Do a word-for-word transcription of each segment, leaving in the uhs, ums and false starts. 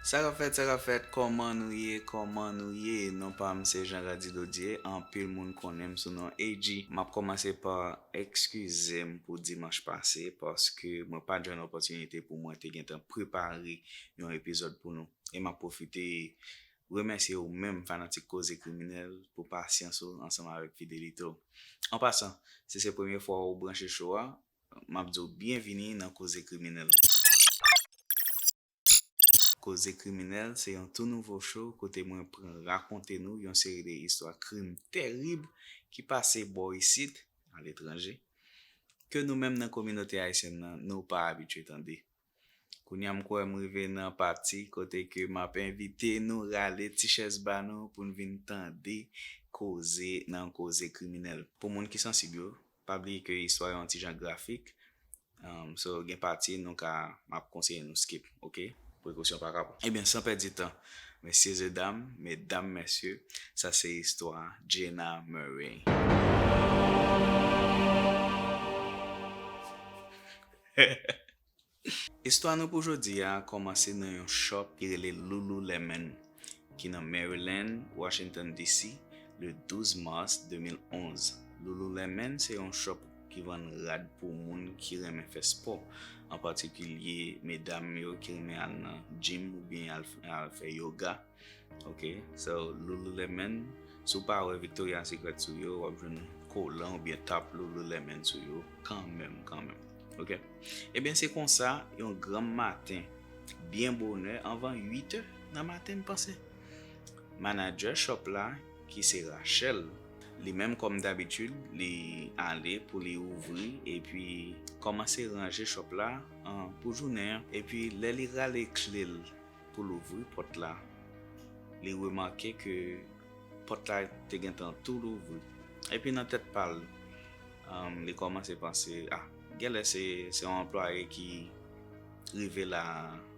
Sa k ap fèt, sa k ap fèt, kòman nou ye, kòman nou ye? Non pa m se Jean Rady Dodier, anpil moun konnen m sou non A G. M ap kòmanse pa eskize m pou dimanch pase, paske mwen pa t jwenn opòtinite pou mwen te gentan prepare yon epizòd pou nou. E m ap pwofite remèsye ou menm, fanatik Koze Kriminèl, pou pasyans ou ansanm avèk fidelite w. An pasan, si se premye fwa ou branche show a, m ap di w byenvini nan Koze Kriminèl. Koze Kriminèl se yon tou nouvo show kote mwen pran rakonte nou yon seri de istwa krim terib ki pase bò isit, aletranje, ke nou menm nan kominote ayisyèn nan, nou pa abitye tande. Kounye a m kwè m rive nan pati kote ke m ap envite nou rale ti chèz ba nou pou n vin tande koze nan Koze Kriminèl. Pou moun ki sansib yo, pa bliye ke istwa yo yon ti jan grafik. Um, so, gen pati nou ka, m ap konseye nou skip, oke? Prekosyon pa ka pran. Ebyen, san pèdi tan, mesye e dam, medam, mesye, sa se istwa Jenna Murray. Istwa nou pou jodi a kòmanse nan yon shop ki rele Lululemon, ki nan Maryland, Washington D C, le douz mas de mil onz. Lululemon se yon shop ki vann rad pou moun ki renmen fè spò, an patikilye medam yo ki renmen al nan gym oubyen al, al fè yoga. Ok, so Lululemon, si w pa wè Victoria's Secret sou yo, w ap jwenn kolan oubyen top Lululemon sou yo kanmenm, kanmenm. Ok? Ebyen, se konsa, yon granm maten, byen bonè, anvan uit è nan maten, m panse, manadjè shop la, ki se Rachel, li menm, kòm dabitid, li ale pou li ouvri epi kòmanse ranje shop la, an, pou jounen an. Epi, lè li rale kle l pou l ouvri pòt la, li remake ke pòt la te gentan tou louvri. Epi nan tèt pa l, um, li kòmanse panse, a, genlè se, se yon anplwaye ki rive la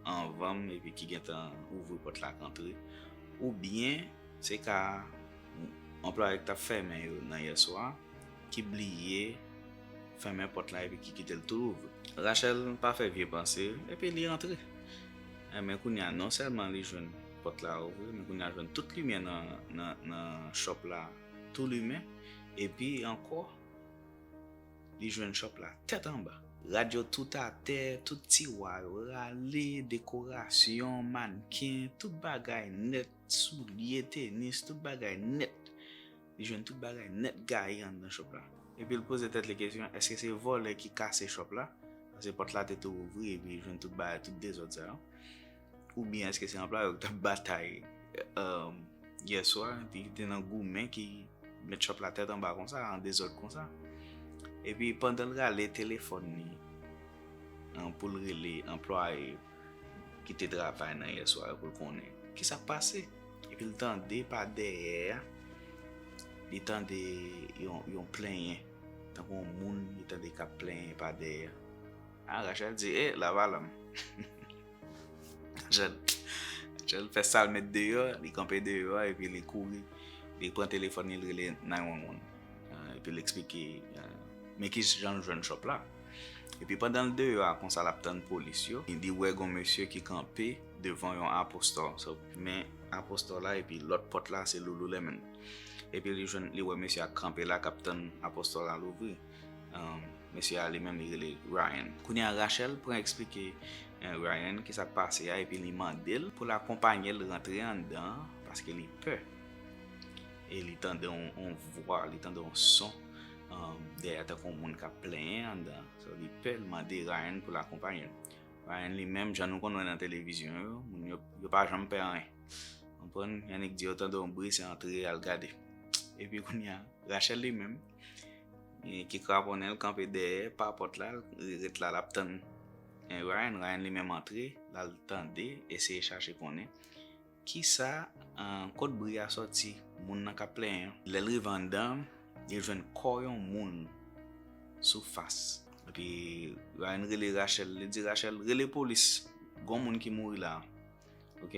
anvan m epi ki gentan ouvri pòt la k antre. Oubyen se ka anplwaye k t ap fèmen yo nan yèswa ki bliye fèmen pòt la epi ki kite l tou louvri. Rachel pa fè vye panse, epi li antre. E, men kounye a, non sèlman li jwenn pòt la ouvri, men kounye a, jwenn tout limyè nan, nan, nan shop la tou limen, epi ankò, li jwenn shop la tèt anba. Rad yo tout atè, tout tiwa yo rale, dekorasyon, mannken, tout bagay nèt, soulye, tenis, tout bagay nèt. Li jwenn tout bagay nèt gaye anndan shop la. Epi l poze tèt li kesyon, èske se vòlè ki kase shop la? Paske pòt la te tou ouvri epi li jwenn tout bagay, tout dezòd sa yo. Oubyen èske se anplwaye yo ki t ap batay, um, yèswa, ki te nan goumen, ki met shop la tèt anba konsa, an dezòd konsa? Epi pandan l rale telefòn li, an, pou l rele anplwaye ki te travay nan yèswa yo pou l konnen kisa k pase. Epi l tande pa dèyè a, li tande yon, yon plenyen. Tankou yon moun li tande k ap plenyen pa dèyè. A, Rachel di, "E, lavalan m." Rachel, Rachel fè sa l met deyò, li kanpe deyò a, epi li kouri. Li pran telefòn li, li rele nine one one. Ah, epi l eksplike, ah, men ki jan l jwenn shop la. Epi pandan l deyò a, konsa l ap tann polis yo, li wè gon mesye ki kanpe devan yon apostòl. So, men apostòl la, epi lòt pòt la, se Lululemon. Epi li jwenn, li wè mesye a kanpe la, k ap tann apostòl la louvri. Um, mesye a li menm, li rele Ryan. Kounye a, Rachel pran eksplike, eh, Ryan kisa k pase a, epi li mande l pou l akonpaye l rantre anndan, paske li pè. E li tande yon, yon vwa, li tande yon son, um, dèyè tankou yon moun k ap plenyen anndan. So, li pè, li mande Ryan pou l akonpaye l. Ryan li menm, jan nou konn wè nan televizyon yo, moun yo, yo pa janm pè anyen. Konprann? Annik di yo tande yon bri, se antre al gade. Epi kounye a, Rachel li menm, eh, ki kraponnen l kanpe dèyè, pa pòt la, li ret la, l ap tann, eh, Ryan. Ryan li menm antre, l al tande, eseye chache konnen kisa, eh, kot bri a sòti, moun nan k ap plenyen an. Lè l rive anndan, li jwenn kò yon moun sou fas. Epi Ryan rele Rachel, li di Rachel, "Rele polis, gon moun ki mouri la." Ok?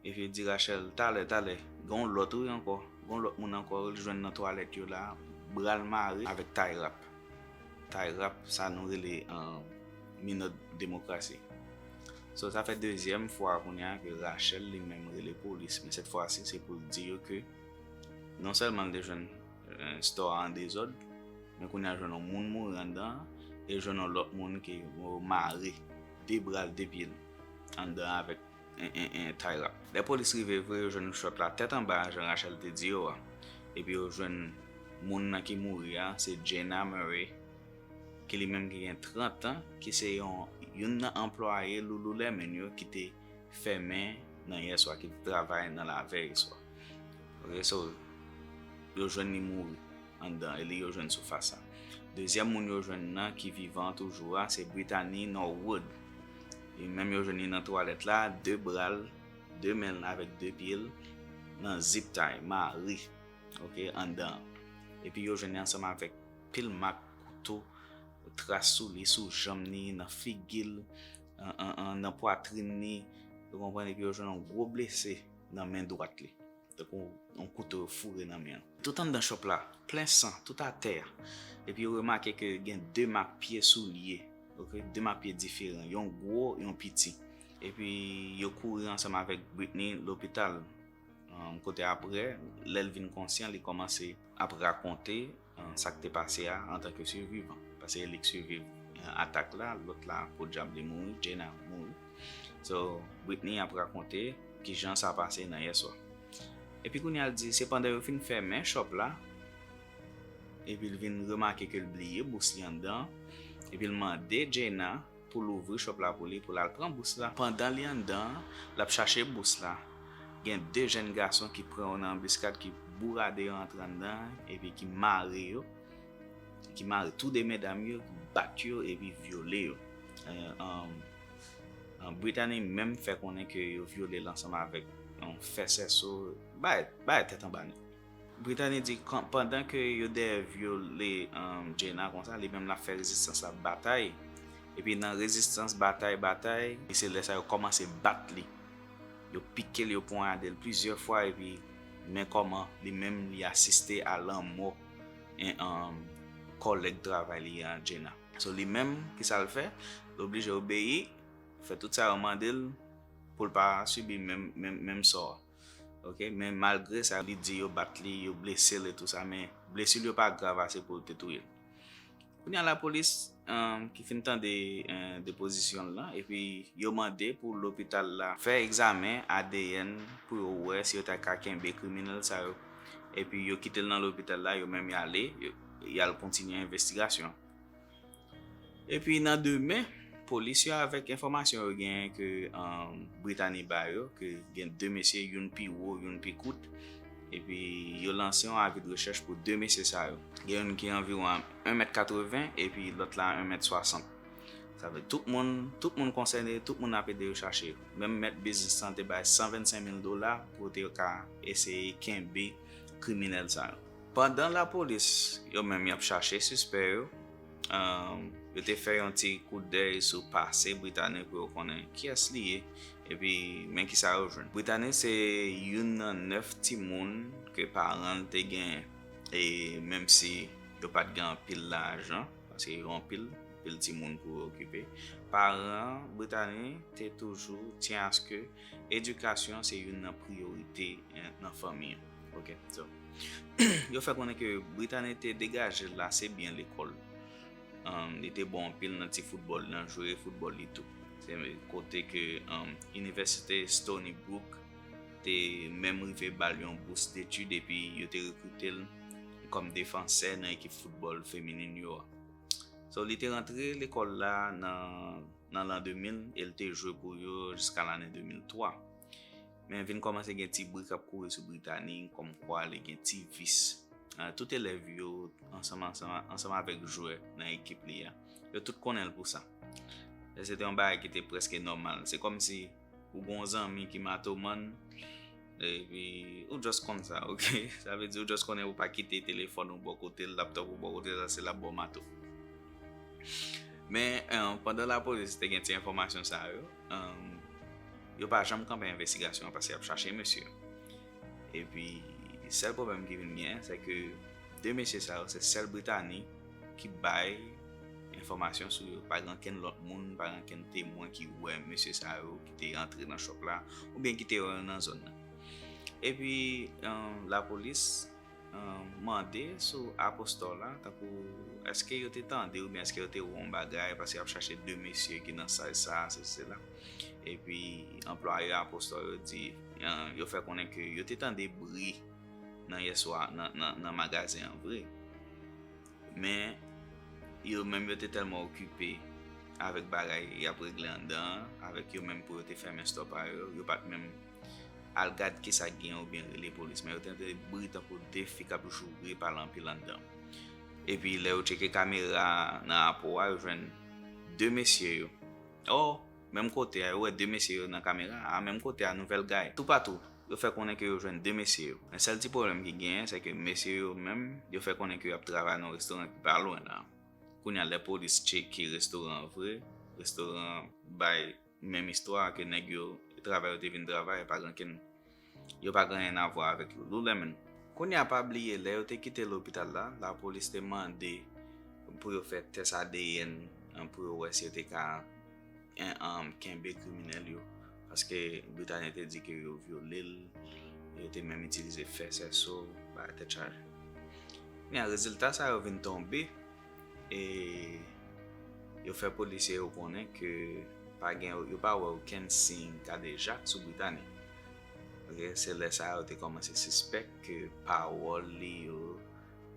Epi l di Rachel, "Talè, talè, gen yon lòt wi ankò, gen yon lòt moun ankò, li jwenn nan twalèt yo la, bra l mare avèk tie wrap." Tie wrap, sa nou rele, eh, minòt demokrasi. So, sa fè dezyèm fwa kounye a ke Rachel li menm rele polis, men sèt fwa si se pou l di yo ke non sèlman l te jwenn eh, store a an dezòd, men kounye a jwenn yon moun mouri anndan an, e jwenn yon lòt moun ke yo mare de bra l, de pye l anndan avèk en, en, en tie wrap. Lè polis rive vre, yo jwenn shop la tèt anba, jan Rachel te di yo a. Epi yo jwenn moun nan ki mouri a, se Jayna Murray, ki li menm ki gen trant an, ki se yon, youn nan anplwaye Lululemon yo ki te fèmen nan yèswa, ki te travay nan lavèy yèswa. Ok, so, yo jwenn li mouri anndan, e li yo jwenn sou fas la. Dezyèm moun yo jwenn nan ki vivan toujou a, se Brittany Norwood. Li menm yo jwenn li nan twalèt la, de bra l, de men l avèk de pye l, nan zip tie, mare, ok, anndan. Epi yo jwenn li ansanm avèk pil mak kouto, tras sou li, sou janm li, nan figi l, an, an, an, nan pwatrin li, ou konprann, epi yo jwenn yon gwo blese nan men dwat li. Tankou yon kouto yo foure nan men l. Tout anndan shop la, plen san, tout atè a. Epi yo remake ke gen de mak pye soulye, ok, de mak pye diferan, yon gwo, yon piti. Epi yo kouri ansanm avèk Brittany lopital. Um, kote apre, lè l vin konsyan, li kòmanse ap rakonte, um, sa k te pase a antanke sivivan. Paske li k siviv, um, atak la, lòt la, podyab li mouri, Jayna mouri. So, Brittany ap rakonte kijan sa pase nan yèswa. Epi kounye a l di, se pandan yo fin fèmen shop la, epi l vin remake ke l bliye bous li anndan, epi l mande Jayna pou l ouvri shop la pou li, pou l al pran bous la. Pandan li anndan an, l ap chache bous la. Gen de jèn gason ki pran yo nan anbiskad, ki bourade yo antre anndan, epi ki mare yo, ki mare tou de medam yo, ki bat yo, epi vyole yo. Eh, um, um, Brittany menm fè konnen ke yo vyole l ansanm avèk yon fè sèso, bay, bay tèt anba nèt. Brittany di, kan, pandan ke yo dèyè vyole, um, Jayna konsa, li menm l ap fè rezistans, l ap batay. Epi nan rezistans, batay, batay, e se lè sa yo kòmanse bat li. Yo pike l, yo ponyade l plizyè fwa, epi men kòman li menm li asiste a lanmò en, um, kòlèg travay li a, Jayna. So, li menm, ki sa l fè? L oblije obeyi, fè tout sa yo mande l pou l pa sibi menm, menm, menm sò a. Ok, men malgre sa, li di yo bat li, yo blese l e tou sa, men blesi l yo pa grav ase pou yo te touye l. Kounye a lapolis, um, ki fin tande, um, depozisyon l lan, epi yo mande pou lopital la fè egzamen A D N pou yo wè si yo ta ka kenbe kriminèl sa yo. Epi yo kite l nan lopital la, yo menm y ale, yo, y al kontinye envestigasyon. Epi nan demen, polis yo avèk enfòmasyon yo genyen ke, um, Brittany ba yo, ke gen de mesye, youn pi wo, youn pi kout. Epi yo lanse yon avi de rechèch pou de mesye sa yo. Gen youn ki anviwon en mèt katreven, epi lòt la en mèt swasant. Sa vle tout moun, tout moun konsène, tout moun ap ede yo chache yo. Menm mèt biznis lan te bay san vennsenk mil dola pou te ka eseye kenbe kriminèl sa yo. Pandan lapolis, yo menm, y ap chache sispè yo, um, yo te fè yon ti koudèy sou pase Brittany pou yo konnen kiyès li ye, epi men kisa yo jwenn. Brittany se youn nan nèf timoun ke paran l te genyen, e menm si yo pa t gen anpil lajan, paske yo anpil, anpil timoun pou yo okipe, paran Brittany te toujou tyen aske edikasyon se youn nan priyorite, eh, nan fanmi an. Ok, so, yo fè konnen ke Brittany te degaje l ase byen lekòl. Um, li te bon anpil nan ti foutbòl, nan jwe foutbòl li tou. Se kote ke, um, Inivèsite Stony Brook te menm rive ba l yon bous detid, epi yo te rekrite l kòm defansè nan ekip foutbòl feminin yo a. So, li te rantre lekòl la nan, nan lan de mil, e l te jwe pou yo jiska lane de mil twa. Men vin kòmanse gen ti bri k ap kouri sou Brittany, kòmkwa li gen ti vis. Ah, tout elèv yo, ansanm, ansanm, ansanm avèk jwè nan ekip li a, yo tout konnen l pou sa. E se te yon bagay ki te prèske nòmal. Se kòmsi ou gen yon zanmi ki matoman, epi ou just konn sa, ok? Sa vle di ou just konnen ou pa kite telefòn ou bò kote l, laptòp ou bò kote l, se l ap ba w mato. Men, eh, pandan lapolis te gen ti enfòmasyon sa yo, eh, yo pa janm kanpe envestigasyon an paske y ap chache mesye yo. Epi, sèl pwoblèm ki vin gen, se ke de mesye sa yo, se sèl Brittany ki bay enfòmasyon sou yo. Pa gen ankenn lòt moun, pa gen ankenn temwen ki wè mesye sa yo ki te antre nan shop la, oubyen ki te wè yo nan zòn nan. Epi, um, lapolis, um, mande sou apostòl la, tankou, èske yo te tande oubyen èske yo te wè yon bagay, paske y ap chache de mesye ki nan saj sa, sesi, sela. Epi, anplwaye apostòl yo di, um, yo fè konnen ke yo te tande bri nan yèswa, nan, nan, nan magazen an vre. Men, yo menm yo te tèlman okipe avèk bagay y ap regle anndan an, avèk yo menm pou yo te fèmen stò pa yo, yo pa t menm al gad kisa k gen oubyen rele polis, men yo te tande bri tankou de fi k ap joure pale anpil anndan. Epi lè yo tcheke kamera nan apò a, yo jwenn de mesye yo. Ò, menm kote a, yo wè de mesye yo nan kamera a, menm kote a, Nouvèl Gay. Toupatou, yo fè konnen ke yo jwenn de mesye yo. Men sèl ti pwoblèm ki genyen, se ke mesye yo menm, yo fè konnen ke y ap travay nan yon restoran ki pa lwen la. Kounye a, lè polis tcheke restoran an vre, restoran an bay menm istwa ke nèg yo, travay yo te vin travay, pa gen ankenn, yo pa gen anyen a vwa avèk Lululemon. Kounye a, pa bliye, lè yo te kite lopital la, lapolis te mande pou yo fè tès A D N, an, pou yo wè si yo te ka, en, an, kenbe kriminèl yo, paske Brittany te di ke yo vyole l, yo te menm itilize fè sèso, bagay tèt chaje. Kounye a, rezilta sa yo vin tonbe, e yo fè polisye yo konnen ke pa gen, yo pa wè okenn siy kadejak sou Brittany. Ok, se lè sa a yo te kòmanse sispèk ke pawòl li yo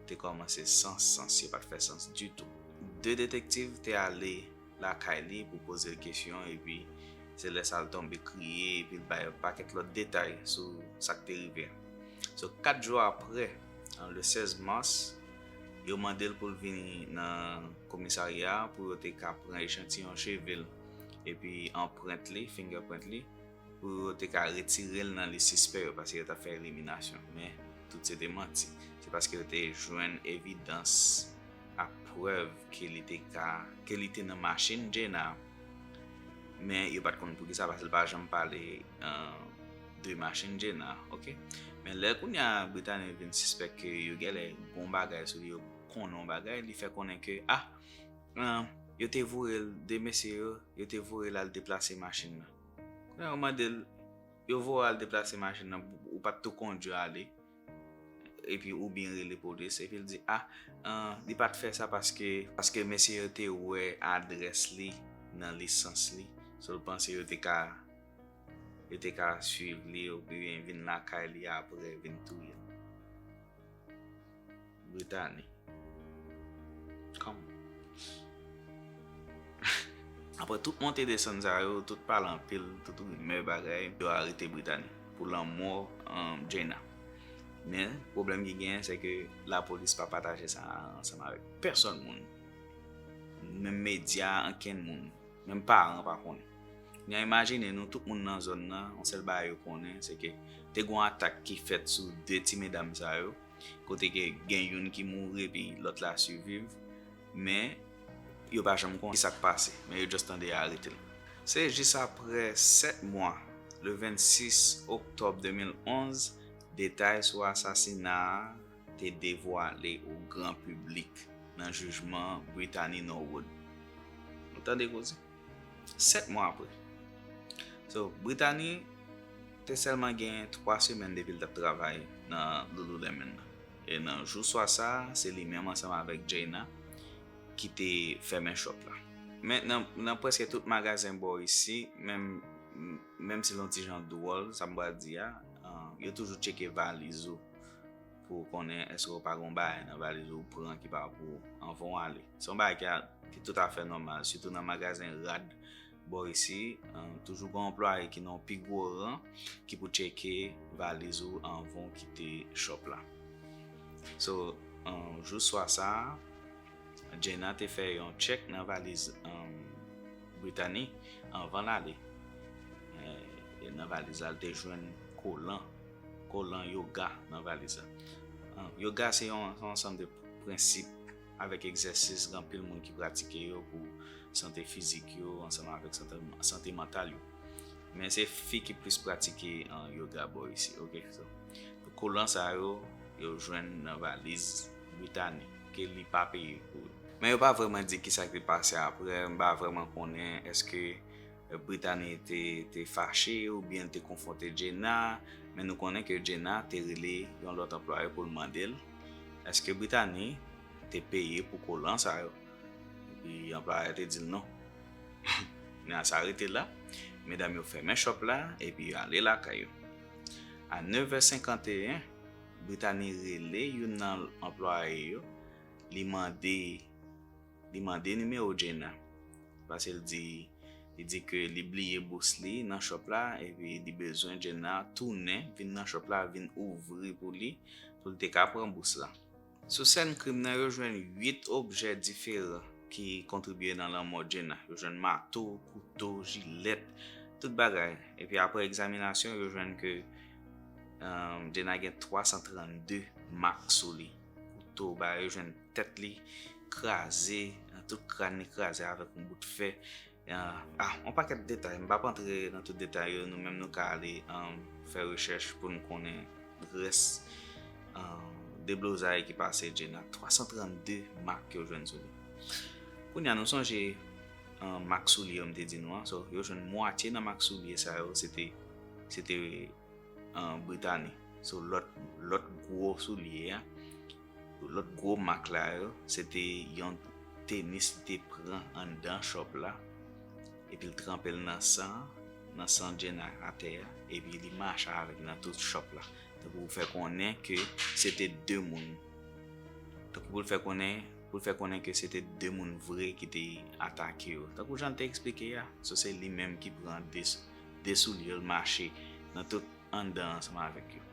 te kòmanse san sans, yo pa t fè sans ditou. De detektiv te ale lakay li pou poze l kesyon, epi se lè sa a l tonbe kriye, epi l bay yon pakèt lòt detay sou sa k te rive a. So, kat jou apre, an, le sèz mas, yo mande l pou l vini nan komisarya a pou yo te ka pran echantiyon cheve l, epi anprent li, fingerprint li, pou yo te ka retire l nan lis sispè yo, paske yo t ap fè eliminasyon. Men, tout se te manti. Se paske yo te jwenn evidans ak prèv ke li te ka, ke li te nan machin Jenna. Men yo pa t konn poukisa, paske l pa janm pale, eh, de machin Jenna, ok? Men lè kounye a Brittany vin sispèk ke yo genlè gon bagay sou li, yo konnen yon bagay, li fè konnen ke, ah, eh, yo te voye l, de mesye yo, yo te voye l al deplase machin nan. Kounye a yo mande l, yo voye w al deplase machin nan, ou pa t tou kondui ale, epi ou byen rele polis, epi l di, ah, eh, li pa t fè sa paske, paske mesye yo te wè adrès li nan lisans li, so l panse yo te ka, yo te ka swiv li, oubyen vin lakay li apre, vin touye l. Brittany. Come on. Apre tout monte desann sa yo, tout pale anpil, tout rimè bagay, yo arete Brittany pou lanmò, um, Jenna. Men, pwoblèm ki genyen, se ke lapolis pa pataje sa ansanm avèk pèsòn moun. Menm medya, ankenn moun. Menm paran pa konnen. Kounye a, imajine nou, tout moun nan zòn nan, yon sèl bagay yo konnen, se ke te gon atak ki fèt sou de ti medam sa yo, kote ke gen youn ki mouri epi lòt la siviv, men yo pa janm konnen kisa k pase, men yo just tande yo arete l. Se jis apre sèt mwa, le vennsis oktòb de mil onz, detay sou asasina a te devwale o gran piblik nan jijman Brittany Norwood. Nou tande koze? Sèt mwa apre. So, Brittany te sèlman gen twa semèn depi l t ap travay nan Lululemon nan. E nan jou swa sa a, se li menm ansanm avèk Jenna ki te fèmen shop la. Men nan, nan prèske tout magazen bò isi, menm, menm si l yon ti jan dwòl, sa m pral di a, ah, yo toujou tcheke valiz ou pou konnen èske w pa gen yon bagay nan valiz ou pran ki pa pou ou anvan w ale. Se yon bagay ki a, ki toutafè nòmal, sitou nan magazen rad bò isi, ah, toujou gen yon anplwaye ki nan yon pi gwo ran ki pou tcheke valiz ou anvan w kite shop la. So, ah, jou swa sa a, Jenna te fè yon tchèk nan valiz, um, Brittany anvan l ale. Eh, e nan valiz la, l te jwenn kolan, kolan yoga nan valiz la. Um, yoga se yon, yon ansanm de prensip avèk egzèsis gen anpil moun ki pratike yo pou sante fizik yo ansanm avèk sante, sante mantal yo. Men se fi ki plis pratike, uh, yoga bò isi, ok? So, kolan sa yo, yo jwenn nan valiz Brittany, ke li pa peye pou yo. Men yo pa vrèman di kisa ki te pase apre, m pa vrèman konnen èske Brittany te, te fache oubyen te konfwonte Jenna, men nou konnen ke Jenna te rele yon lòt anplwaye pou l mande l èske Brittany te peye pou kolan sa yo. Epi anplwaye a te di l non. Kounye a sa rete la, medam yo fèmen shop la epi yo ale lakay yo. A nèv è senkanteyen, Brittany rele youn nan anplwaye yo, li mande li mande nimewo Jenna. Paske l di, li di ke li bliye bous li nan shop la epi li bezwen Jenna tounen vin nan shop la, vin ouvri pou li, pou l te ka pran bous la. Sou sèn krim nan, yo jwenn uit objè diferan ki kontribye nan lanmò Jenna. Yo jwenn mato, kouto, jilèt, tout bagay. Epi apre egzaminasyon, yo jwenn ke um, Jenna gen twa san trannde mak sou li. Kouto, ba yo jwenn tèt li kraze, tout kràn li kraze avèk yon bout fè. Ah, yon pakèt detay, m p ap antre nan tout detay yo, nou menm nou ka ale um, fè rechèch pou n konnen rès um, deblozay ki pase Jenna. Twa san trannde mak yo jwenn sou li. Kounye a nou sonje um, mak soulye yo m te di nou an, so, yo jwenn mwatye nan mak soulye sa yo, se te, se te an Britani. So, lòt, lòt gwo soulye a, lòt gwo mak la yo, se te yon tenis li te pran anndan shop la, epi l tranpe l nan san, nan san Jenna atè a, epi li mache avèk nan tout shop la. Tankou pou fè konnen ke se te de moun. Tankou pou l fè konnen, pou l fè konnen ke se te de moun vre ki te atake yo. Tankou jan l te eksplike a, so se li menm ki pran de, de soulye l mache nan tout anndan ansanm avèk yo.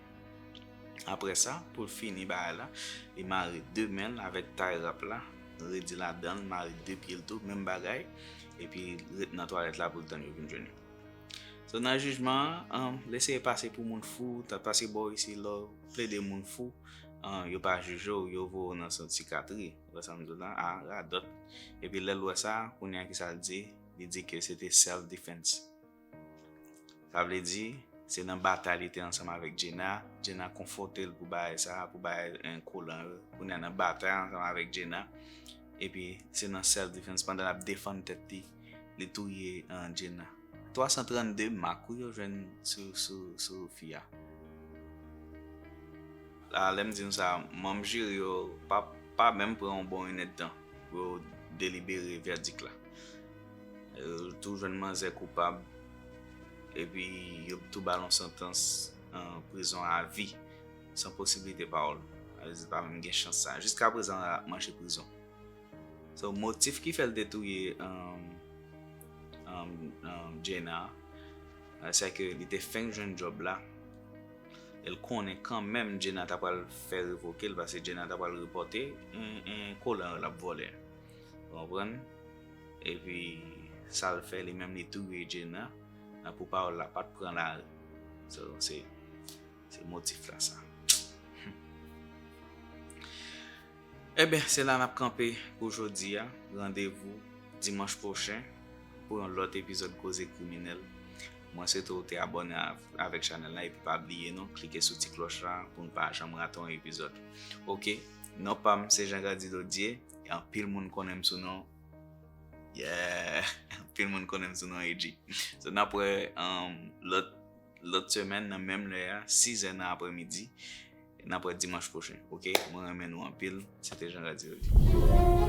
Apre sa, pou l fini bagay la, li mare de men l avèk tie wrap la, redi ladan l, mare de pye l tou, menm bagay, epi l ret nan twalèt la pou l tann yo vin jwenn li. So, nan jijman an, um, l eseye pase pou moun fou, t ap pase bò isi, lè w plede moun fou, um, yo pa jije w, yo voye w nan sant sikatri. Ou wè sa m di w la? A, radòt. Epi lè l wè sa, kounye a ki sa l di? Li di ke se te self defense. Sa vle di, se nan batay li te ansanm avèk Jenna. Jenna konfwonte l pou bagay sa, pou bagay, en, kolan yo. Kounye a nan batay ansanm avèk Jenna. Epi se nan self defense, pandan l ap defann tèt li, li touye, en, Jenna. Twa san trannde mak wi yo jwenn sou, sou, sou fi a. La, lè m di nou sa, manm jiri yo pa, pa menm pran yon bon inèdtan pou yo delibere vèdik la. Yo tou jwenn manzè koupab, epi yo tou ba l yon santans, eh, prizon avi, san posiblite pawòl. Sa vle di, li pa menm gen chans sa. Jiskaprezan, l ap manje prizon. So, motif ki fè l te touye, um, um, um, Jenna, eh, se ke li te fenk jwenn djòb la. E l konnen kanmenm Jenna ta pral fè revoke l, paske Jenna ta pral repòte, en, en, kolan l ap vòlè. Ou konprann? Epi, sa l fè, li menm li touye Jenna, nan pou pawòl la pa t pran lari. So, se, se motif la sa. Ebyen, se la n ap kanpe pou jodi a. Randevou dimanch pwochen pou yon lòt epizòd Koze Kriminèl. Mwen swete w te abòne av-, avèk chanèl la epi pa bliye non, klike sou ti klòch la pou n pa janm rate yon epizòd. Oke, non pa m se Jean Grady Dodier, e anpil moun konnen m sou non. Yeah, anpil moun konnen m sou non A G. So, n ap wè, um, lòt, lòt semèn nan menm lè a, sizè nan aprèmidi. N ap wè dimanch pwochen, oke? Mwen renmen nou anpil. Se te Jean Grady Dodier.